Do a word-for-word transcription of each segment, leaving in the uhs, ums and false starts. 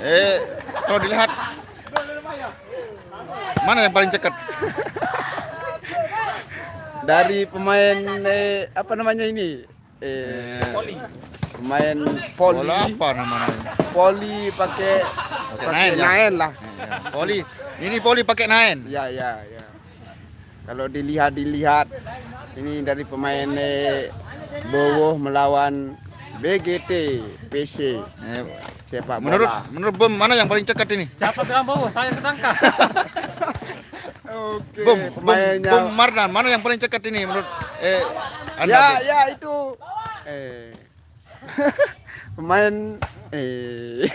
Eh, kalau dilihat, mana yang paling cekat? Dari pemain, eh, apa namanya ini? Eh, pemain voli. Bola apa namanya? Voli pakai, pakai naen lah. Eh, ya. Voli. Ini voli pakai naen. Ya, ya, ya. Kalau dilihat-dilihat, ini dari pemain, eh, Bowo melawan B G T P C. Eh, sepak bola. Menurut, menurut Bom, mana yang paling cekat ini? Siapa bilang Bowo? Saya sedangkan. Oke, Bom, Bom, pemainnya. Bom Mardan, mana yang paling cekat ini menurut, eh, Anda, ya, Bom? Ya, itu, eh, pemain, eh,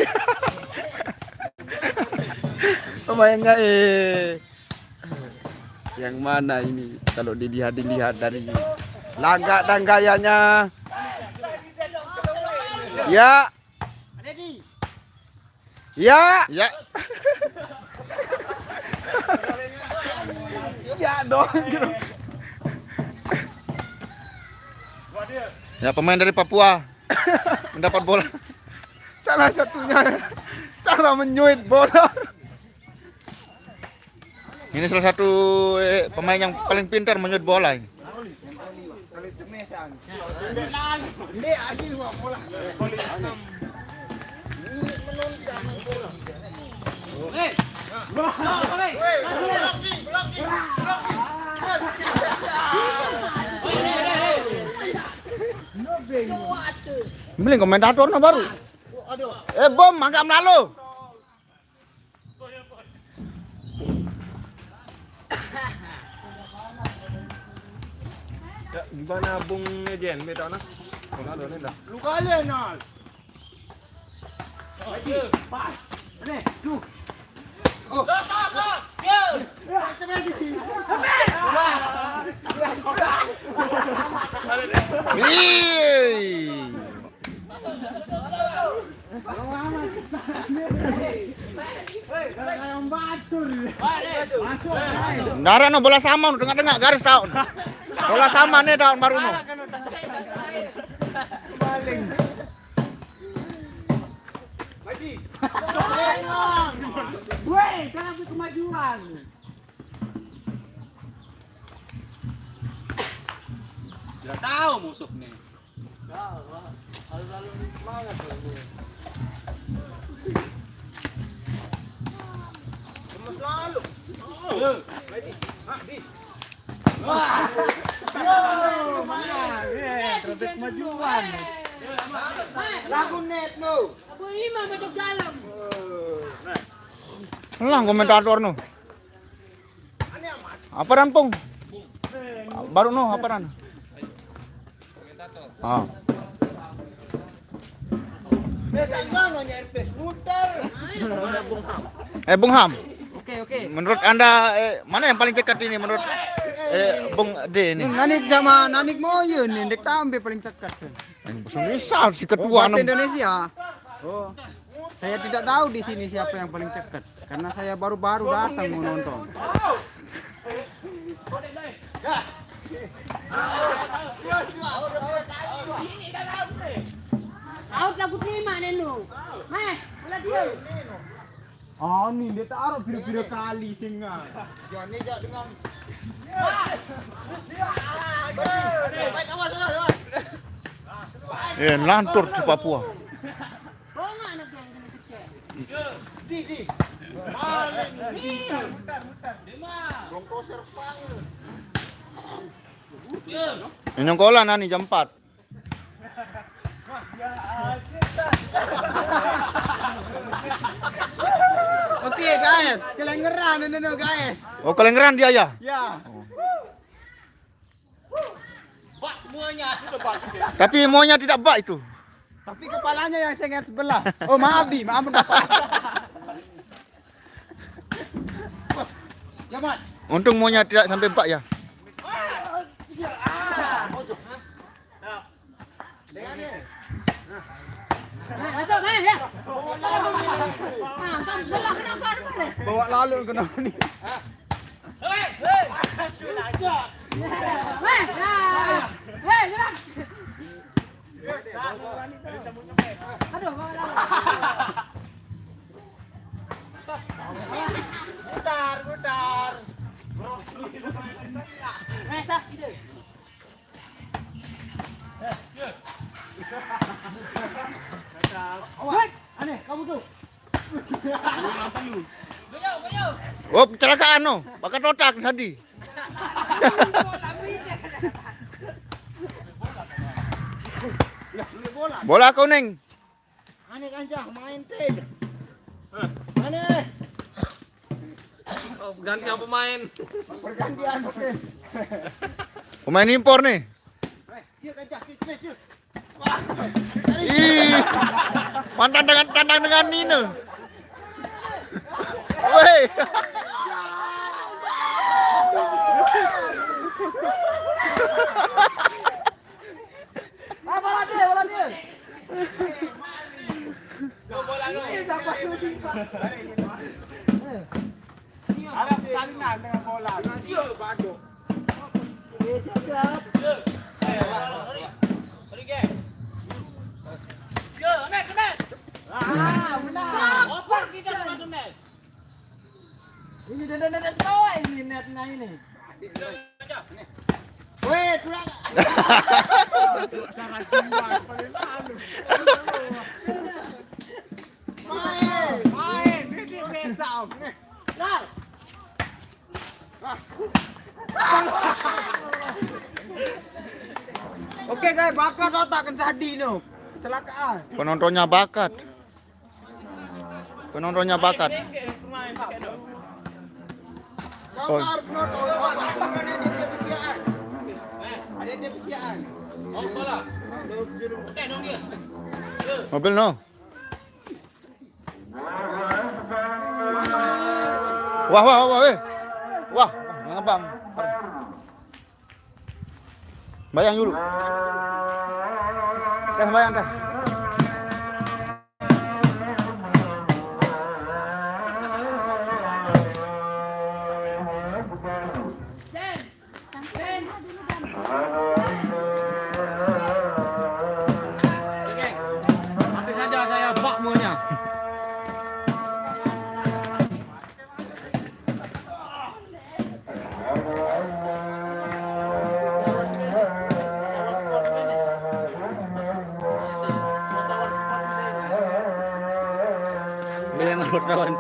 pemainnya, eh, yang mana ini? Kalau dilihat-dilihat dari lagak dan gayanya, ya. Ya. Ya. Ya dong, gitu. Ya, pemain dari Papua mendapat bola. Salah satunya cara menyuit bola. Ini salah satu, eh, pemain yang paling pintar menyuit bola ini. Beli komentatornya baru. Eh, Bom, agak melalu. Ya, gimana Bung Ejen, beda nah? Kalau ada nih dah. Lu kali, Nal. Nih, tuh. Oh. Wih. Ndarah no, bola sama no, tengah-tengah garis tau. Bola sama nih tau baru no. Weh, kenapa kemajuan? Udah tahu musuh nih. Gemes lalu. Wah. Yo, mana? Eh, terobek kemajuan. Lagu net no. Abu Imam masuk dalam. Lah komentator no. Apa rampung? Baru no, apa ran? Ah. Biasa gua no nyari pes muter. Eh, Bung Ham. Oke, oke. Menurut Anda, eh, mana yang paling cekat ini menurut, eh, Bung D ini? Nanik sama Nanik Moyo nih, ndek tambe paling cekat. Bahasa Indonesia, si ketua. Oh, bahasa Indonesia. Oh. Saya tidak tahu di sini siapa yang paling cekat. Karena saya baru-baru datang mau nonton. Out lagu terima nenu. Meh, mulai dia. Ah, ni dia taruh pira-pira kali singa. Johnny jak dengan. Eh, lantur si Papua. Ini nyongkolan ani jam empat. Oke, guys, kelengeran ini no, guys. Oh, kelengeran dia ya? Ya. Tapi maunya tidak bak itu. Tapi kepalanya yang sengat sebelah. Oh, maaf, Di, maaf, Bapak. Ya, Mat. Untung maunya tidak sampai bak ya. Masuk, Mas, ya. Nah, kan belah kenapa, kenapa, deh? Bawa lalu kenapa nih? Weh, nah. Weh, gerak. Aduh, bawa lalu. Putar, putar. Mesah sini. Woi, aneh, kamu tuh. Oh, kecelakaan no. Bakat otak tadi. Bola kuning. Aneh kancah main, Tin. Aneh. Oh, ganti apa main? Pergantian, Tin. Pemain impor nih. Dia kancah, Tin, Tin, Tin. Ih, mantan dengan tandang dengan Nino. Woi. Ah, bola dia, bola dia. Ini siapa yang lebih, Pak? Ada persalinan dengan bola. Iya, Bado. Oke, siap, siap. Ah, benar. Oper kita masuk net. Ini dendek-dendek semua ini netnya ini. Weh, kurang. Salah jumpa paling anu. Main, main, ini besok. Nah. Oke, guys, bakat otak kan tadi no. Kecelakaan. Penontonnya bakat. Penontonnya bakat. Oh. Sabar, penonton, sabar. Ada yang dia kesiaan. Ada yang dia kesiaan. Mobil no. Wah, wah, wah, weh. Wah, ngabang. Bayang dulu. Teh, bayang teh. Nanti saja saya bak maunya. Bila yang lawan.